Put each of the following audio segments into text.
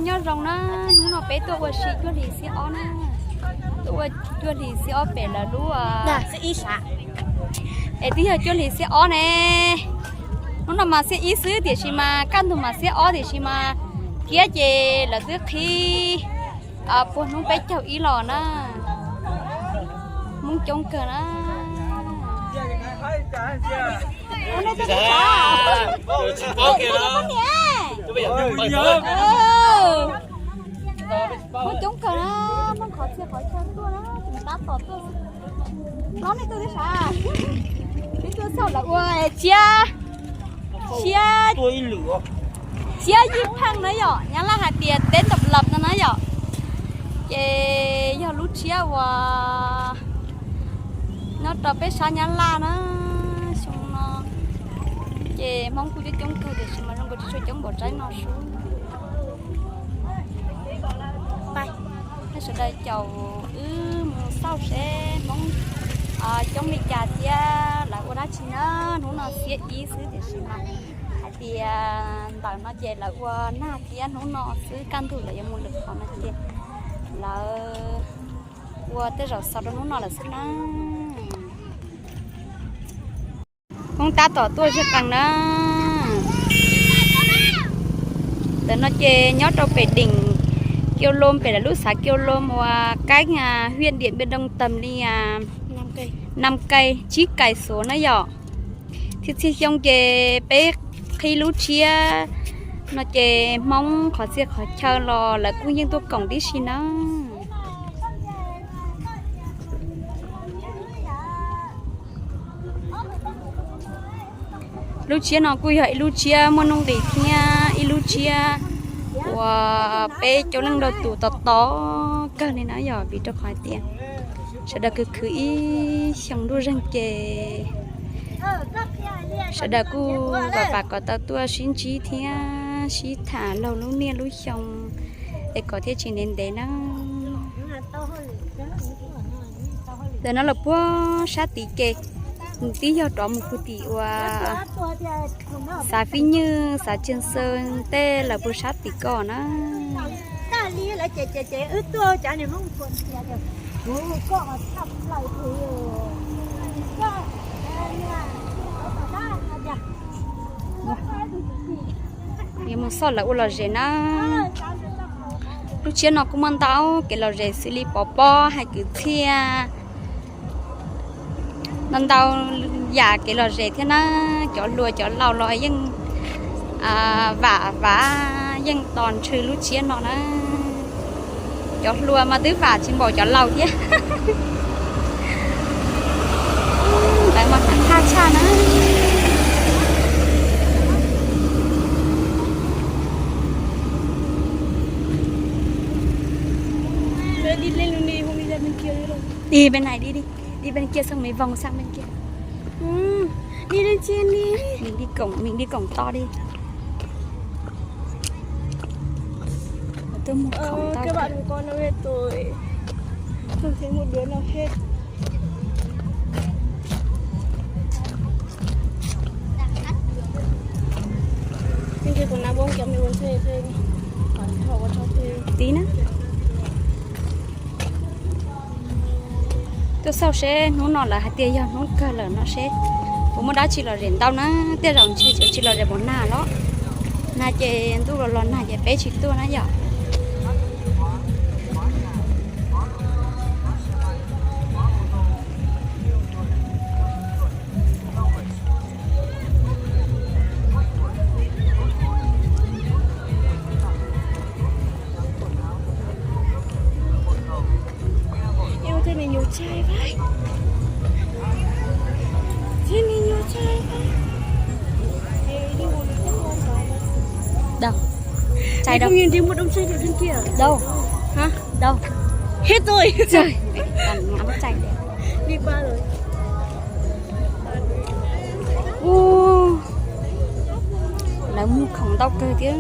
Nyob zoo na, hnub no peb tuaj ua si cuaj hlis xiab ob na. Tuaj ua cuaj hlis xiab ob pem lawv lub, es twb yog cuaj hlis xiab ob ne. Hnub no mas xiab ib xwb tiam sis mas kaj ntug mas xiab ob tiam sis mas thiab ces lawv twb qhib puag hnub peb caug ib los na. Hmoob coob kawg na. Hmoob coob kawg na, Hmoob qhov txhia qhov chaw tuaj na, tab tom tuaj. Hlob nej tuaj twb sav, nej tuaj xauj lawv ua tshiab, tshiab, tshiab yij pheej na yom, Nyab Laj hais tias Tết độc lập no na yom. Ces yog lub tshiab uas nyob rau peb sab Nyab Laj na, xyoo no ces Hmoob kuj coob coob kawg tiam sis mas zoo nkaus tsis tshua coob npaum tsaib no sub. Nej sawv daws caum wb mus xauj seb Hmoob coob li cas thiab lawv ua dab tsi na. Hnub no xiab ib xwb tiam sis mas hais tias ntawm no ces lawv ua nag thiab hnub no xwb kaj ntug lawv yuav mus lwm qhov no ces lawv ua tej zaum xaus rau hnub no lawm xwb na. Hmoob tab tom tuaj zaj qees na. Ntawm no ces nyob rau pem deem Kiau Loo pem lawv lub xav Kiau Loo uas cách huyện Điện Biên Đông tầm li năm cây, tsib kais xuav na yom. Txhia txhia xyoo ces peb qhib lub tshiab no ces Hmoob qhov txhia qhov chaw los lawv kuj yeej tuaj koom tib si na. Lub tshiab no kuj yog ib lub tshiab muaj nuj nqis thiab ib lub tshiab uas peb coob leej ntau tus tos tos kawg li na yom, vim rau qhov hais tias sawv daws khwv khwv ib xyoo ntuj zeeg ces sawv daws kuj vam vam kom tau tuaj sib ntsib thiab sib tham laug lub niaj lub xyoo es kom thiaj tsis ntev ntev na. Ntawm no lawm puag sab tid ces twb yog rov mus puag tim uas xav Fib Nywj xav Tseeg Xeeb tej lawm puag sab tid ko na. Yuav mus xauj lawv ua lom zem na. Lub tshiab no kuj muaj ntau kev lom zem xws li pov pob, hais kwv txhiaj, ntau ntau yam kev lom zem thiab na. Cov hluas cov laus los yeej vam vam yeej tos ntshaw lub tshiab no na. Cov hluas mas twb vam tsis npaum cov laus thiab. Ntawd mas thaj tshaj na. Đi bên này đi, đi, đi bên kia xong mình vòng sang bên kia. Đi lên trên đi. Mình đi cổng, mình đi cổng to đi. Tôi mua khổng to. Các bạn của con nó về tuổi, không thấy một đứa nào hết. Bên kia còn đang uống kéo, mình uống thuê thuê đi. Họ có cho thuê. Tí nữa. Tuaj xauj seb hnub no lawv hais tias yog hnub kawg lawm no seb puas muaj dab tsi lom zem ntau na. Tej zaum ntshe tsis lom zem npaum nag los. Nag ces ntuj los los nag ces peb tsis tuaj na yom. Eo, thế này nhiều chai quá. Thế này nhiều chai quá. Đâu? Chai đâu? Không nhìn thấy một đống chai ở trên kia. Đâu? Hả? Đâu? Hết rồi. Trời, toàn ngắm chai đấy. Đi qua rồi. Ua, lawv muag khoom ntau kawg thiab.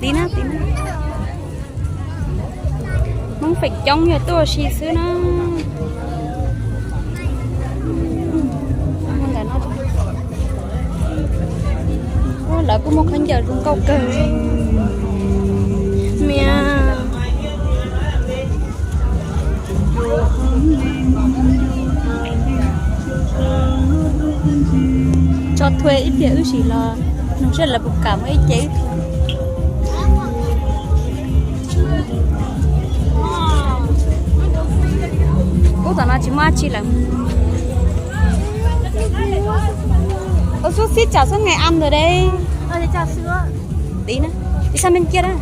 Tiv na, tiv na. Hmoob feem coob yog tuaj ua si xwb na. Ntawm no, lawv kuj muaj khaub ncaws zoo nkauj kawg. Mias. Tso thua ib pliag wb sim los nug seb lawv puas kam muaj ib ce wb thua. Ub, tom no tsis muaj dab tsi lawm. Ua xub xib tsam xub ngày ăn rồi đấy. Tiv na, tiv xab mej cia na.